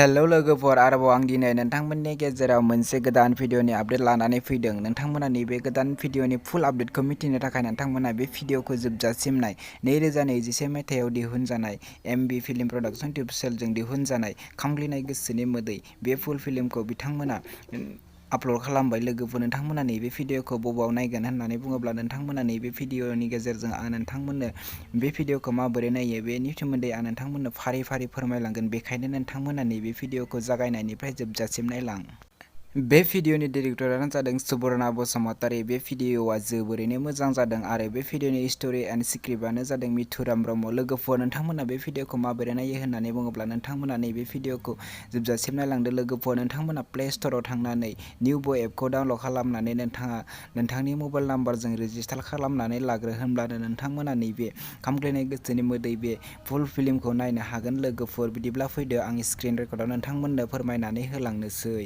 Hello लोगोफोर, आरोबाव आं दिनै नोंथांमोननि गेजेराव मोनसे गोदान भिडिअनि आपडेट लानानै फैदों। नोंथांमोना नैबे गोदान भिडिअनि फुल आपडेटखौ मिथिनो थाखाय नोंथांमोना बे भिडिअखौ जोबजासिम नाय। 2021 मायथाइयाव दिहुनजानाय एमबि फिल्म प्रडाक्शन टिउब चेनेलजों दिहुनजानाय खामग्लिनाय गोसोनि मोदै बे फुल फिल्मखौ बिथांमोना आपल'ड खालामबाय। लोगोफोर, नोंथांमोना नैबे भिडिअखौ बबाव नायगोन होननानै बुङोब्ला नोंथांमोना नैबे भिडिअनि गेजेरजों आं नोंथांमोननो बे भिडिअखौ माबोरै नायो बेनि सोमोन्दै आं नोंथांमोननो फारि फारि फोरमायलांगोन। बेखायनो नोंथांमोना नैबे भिडिअखौ जागायनायनिफ्राय जोबजासिम नायलां। बे भिडिअनि डिरेक्टरानो जादों सुबर्णा बसुमतारी। बे भिडिअआ जोबोरैनो मोजां जादों आरो बे भिडिअनि स्ट'रि एन्ड स्क्रिप्टआनो जादों मिथुराम ब्रह्म। लोगोफोर, नोंथांमोना बे भिडिअखौ माबोरै नायो होननानै बुङोब्ला नोंथांमोना नैबे भिडिअखौ जोबजासिम नायलांदो। लोगोफोर, नोंथांमोना प्ले स्ट'राव थांनानै निउबो एपखौ डाउनल'ड खालामनानै नोंथाङा नोंथांनि मबाइल नाम्बारजों रेजिस्टार खालामनानै लाग्रो। होनब्लानो नोंथांमोना नैबे खामग्लिनाय गोसोनि मोदै बे फुल फिल्मखौ नायनो हागोन। लोगोफोर, बिदिब्ला फैदो आं स्क्रिन रेकर्डआव नोंथांमोननो फोरमायनानै होलांनोसै।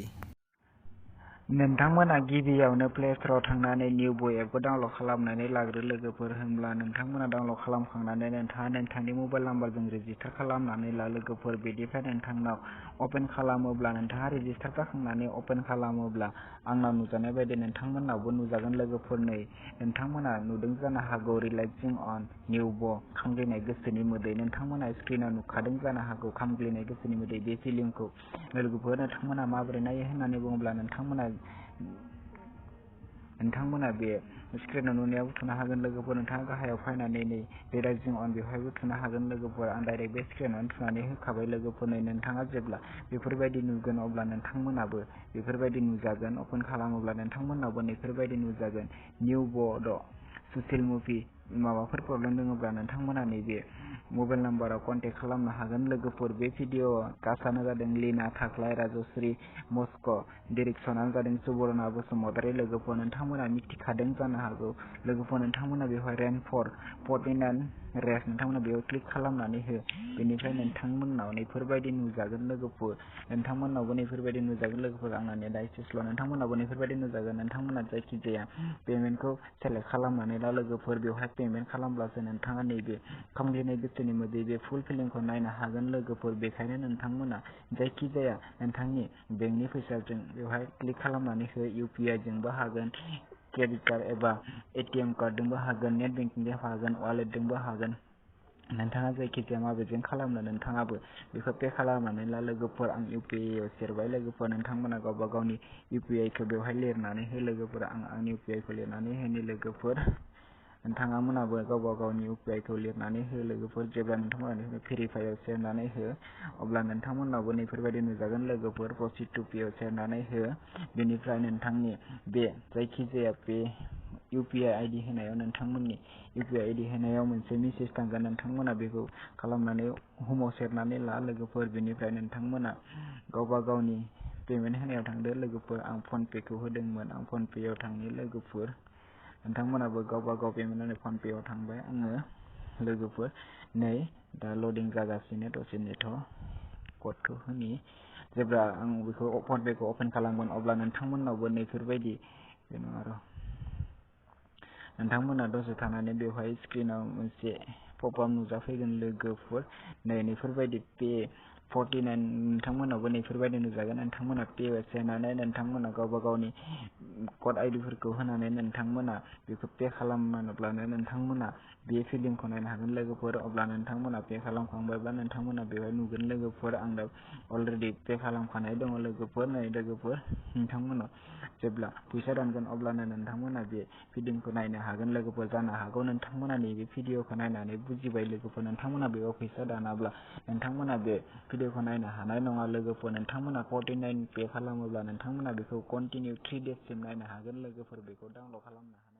नोंथांमोना गिबियावनो प्ले स्ट'राव थांनानै निउबो एपखौ डाउनल'ड खालामनानै लाग्रो। लोगोफोर, होनब्ला नोंथांमोना डाउनल'ड खालामखांनानै नोंथाङा नोंथांनि मबाइल नाम्बारजों रेजिस्टार खालामनानै ला। लोगोफोर, बिनिफ्राय नोंथांनाव अपेन खालामोब्ला नोंथाङा रेजिस्टार जाखांनानै अपेन खालामोब्ला आंनाव नुजानाय बायदि नोंथांमोननावबो नुजागोन। लोगोफोर, नै नोंथांमोना नुदों जानो हागौ रिलेक्सिं अन निउबो खामग्लिनाय गोसोनि मोदै। नोंथांमोना स्क्रिनाव नुखादों जानो हागौ खामग्लिनाय गोसोनि मोदै बे फिल्मखौ। लोगोफोर, नोंथांमोना माबोरै नायो होननानै बुङोब्ला नोंथांमोना बे स्क्रिनाव नुनायाव थुनो हागोन। लोगोफोर, नोंथाङा गाहायाव फैनानै नै रिलेक्सिं अन बेवहायबो थुनो हागोन। लोगोफोर, आं डाइरेक्ट बे स्क्रिनावनो थुनानै होखाबाय। लोगोफोर, नै नोंथाङा जेब्ला बेफोरबायदि नुगोन अब्ला नोंथांमोनाबो बेफोरबायदि नुजागोन। अपेन खालामोब्ला नोंथांमोनाबो बेफोरबायदि नुजागोन। निउ बड' ससियेल मुभि माबाफोर प्रब्लेम दङब्ला नोंथांमोना नैबे मबाइल नाम्बाराव कन्टेक्ट खालामनो हागोन। लोगोफोर, बे भिडिअ कास्टआनो जादों लिना थाख्लाय, राजश्री मस्क', डिरेक्सनानो जादों सुबर्णा बसुमतारी। लोगोफोर, नोंथांमोना मिथिखादों जानो हागौ। लोगोफोर, नोंथांमोना बेवहाय रेन फर 49 रेस नोंथांमोना बेयाव क्लिक खालामनानै हो। बेनिफ्राय नोंथांमोननाव नैफोरबायदि नुजागोन। लोगोफोर, नोंथांमोननावबो नैफोरबायदि नुजागोन। लोगोफोर, आंना नेटआ एसे स्ल', नोंथांमोननावबो नैफोरबायदि नुजागोन। नोंथांमोना जायखिजाया पेमेन्टखौ सेलेक्ट खालामनानै ला। लोगोफोर, बेवहाय पेमेन्ट खालामब्लासो नोंथाङा नैबे खामग्लिनाय गोसोनि मोदै बे फुल फिल्मखौ नायनो हागोन। लोगोफोर, बेखायनो नोंथांमोना जायखिजाया नोंथांनि बेंकनि फैसाजों बेवहाय क्लिक खालामनानै हो। UPI जोंबो हागोन, क्रेडिट कार्ड एबा ATM कार्डजोंबो हागोन, नेट बेंकिंजों हागोन, वालेटजोंबो हागोन। नोंथाङा जायखिजाया माबेजों खालामनो नोंथाङाबो बेखौ पे खालामनानै ला। लोगोफोर, आं UPI आव सेरबाय। लोगोफोर, नोंथांमोना गावबा गावनि UPI खौ बेवहाय लिरनानै हो। लोगोफोर, आं आंनि UPI खौ लिरनानै होनि। लोगोफोर, नोंथांमोनाबो गावबा गावनि UPI खौ लिरनानै हो। लोगोफोर, जेब्ला नोंथांमोना भेरिफाइआव सेरनानै हो अब्ला नोंथांमोनावबो नैफोरबायदि नुजागोन। लोगोफोर, प्रसिड टु पे आव सेरनानै हो। बेनिफ्राय नोंथांनि बे जायखिजाया पे UPI ID होनायाव नोंथांमोननि UPI ID होनायाव मोनसे मेसेज थांगोन। नोंथांमोना बेखौ खालामनानै हमाव सेरनानै ला। लोगोफोर, बेनिफ्राय नोंथांमोना गावबा गावनि पेमेन्ट होनायाव थांदो। लोगोफोर, आं फनपेखौ होदोंमोन, आं फनपेआव थांनि। लोगोफोर, नोंथांमोनाबो गावबा गाव पेमेन्ट होनाय फनपेआव थांबाय आङो। लोगोफोर, नै दा लडिं जागासिनो, दसे नेथ', क'डखौ होनि। जेब्ला आं बेखौ फनपेखौ अपेन खालामगोन अब्ला नोंथांमोननावबो नैफोरबायदि नोंथांमोना दसे थानानै बेवहाय स्क्रिनाव मोनसे पपआप नुजाफैगोन। लोगोफोर, नैफोरबायदि पे 49 नोंथांमोनावबो नैफोरबायदि नुजागोन। नोंथांमोना पे सेरनानै नोंथांमोना गावबा गावनि क'ड आइडिफोरखौ होनानै नोंथांमोना बेखौ पे खालामब्लानो नोंथांमोना बे फिल्मखौ नायनो हागोन। लोगोफोर, अब्ला नोंथांमोना पे खालामखांबायब्ला नोंथांमोना बेवहाय नुगोन। लोगोफोर, आं दा अलरेडि पे खालामखानाय दङ। लोगोफोर, नै लोगोफोर, नोंथांमोना जेब्ला फैसा दानगोन अब्लानो नोंथांमोना बे फिल्मखौ नायनो हागोन। लोगोफोर, जानो हागौ नोंथांमोना नैबे भिडिअखौ नायनानै बुजिबाय। लोगोफोर, नोंथांमोना बेयाव फैसा दानाब्ला नोंथांमोना बे भिडिअखौ नायनो हानाय नङा। लोगोफोर, नोंथांमोना 49 पे खालामोब्ला नोंथांमोना बेखौ कन्टिनिउ 3 डेजसिम नायनो हागोन। लोगोफोर, बेखौ डाउनल'ड खालामनो हागोन।